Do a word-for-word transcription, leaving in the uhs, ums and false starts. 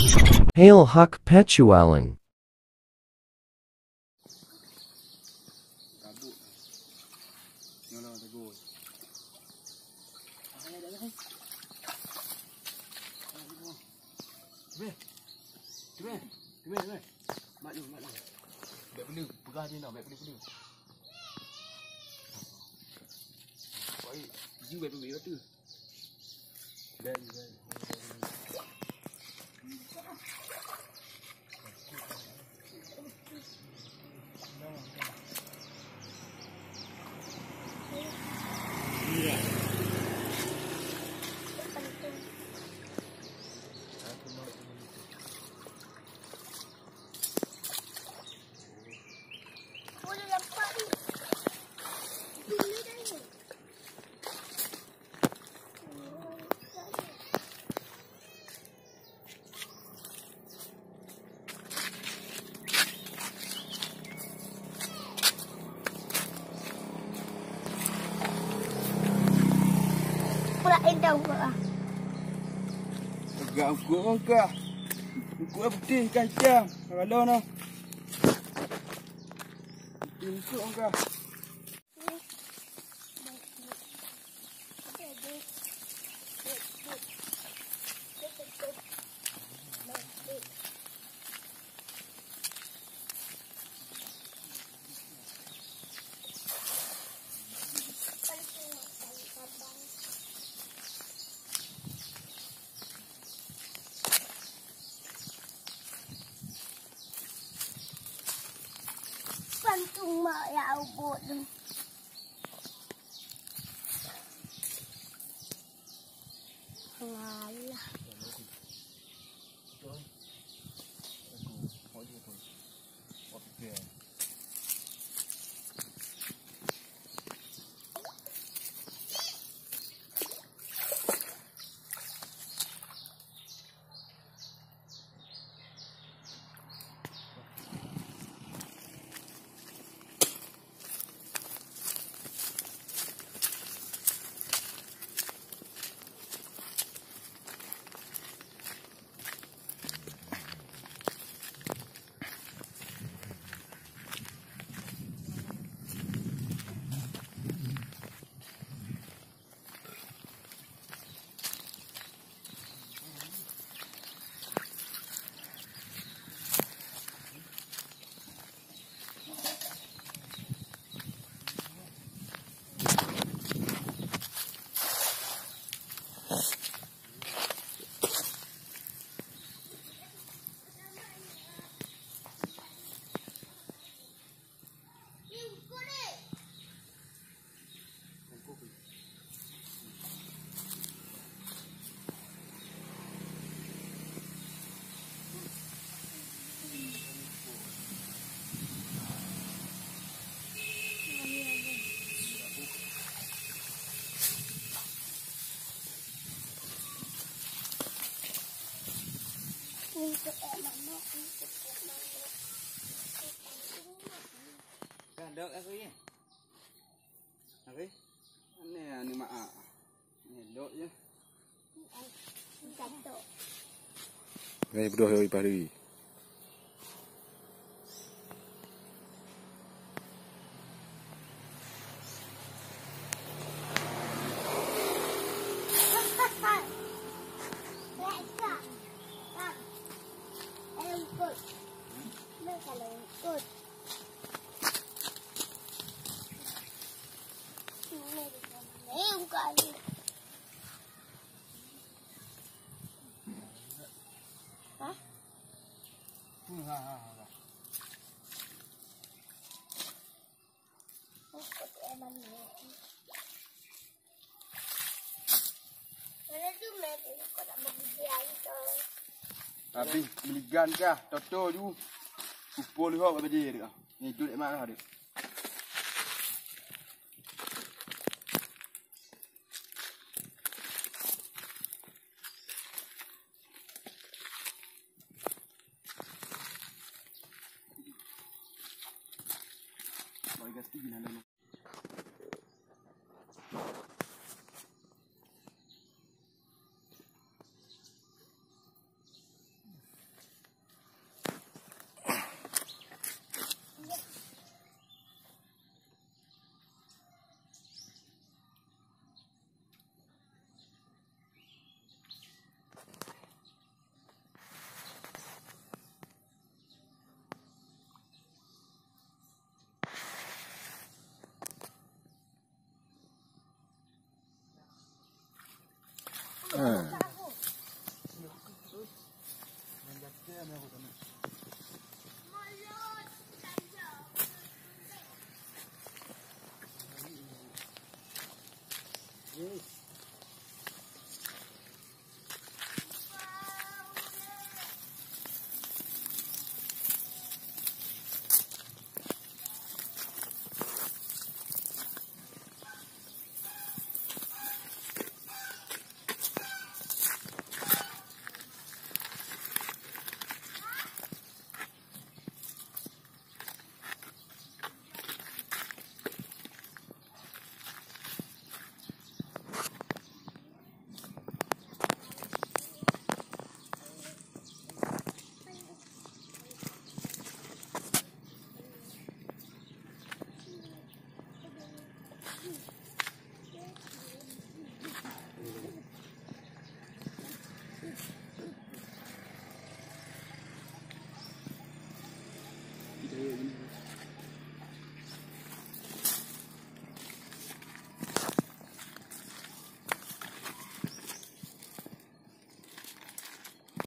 Hail hak pecualan. Mak lôn, mak lôn. Bèk peuleueh, peugah jih nyoe, bèk peuleueh-peuleueh. Baik, jih bèk peuleueh, bèk peuleueh. Bèk, bèk. Pula endang pula. Tegak ukuk kah? Ukuk putih kah hitam? Kalau noh. Putih ukuk kah? Pantung mak ya ubut tu. Alah. Untuk anak-anak, untuk anak-anak. Kan dok aku ya. Apa? Aneh, aneh mak. Aneh dok je. Jatuh. Ngai bedoh yo ipah diri. Hah? Habéh meuligan kah, toto ju. Kupol lihok bak bajèe dek ah. Ni jut mak kah dek. Ha.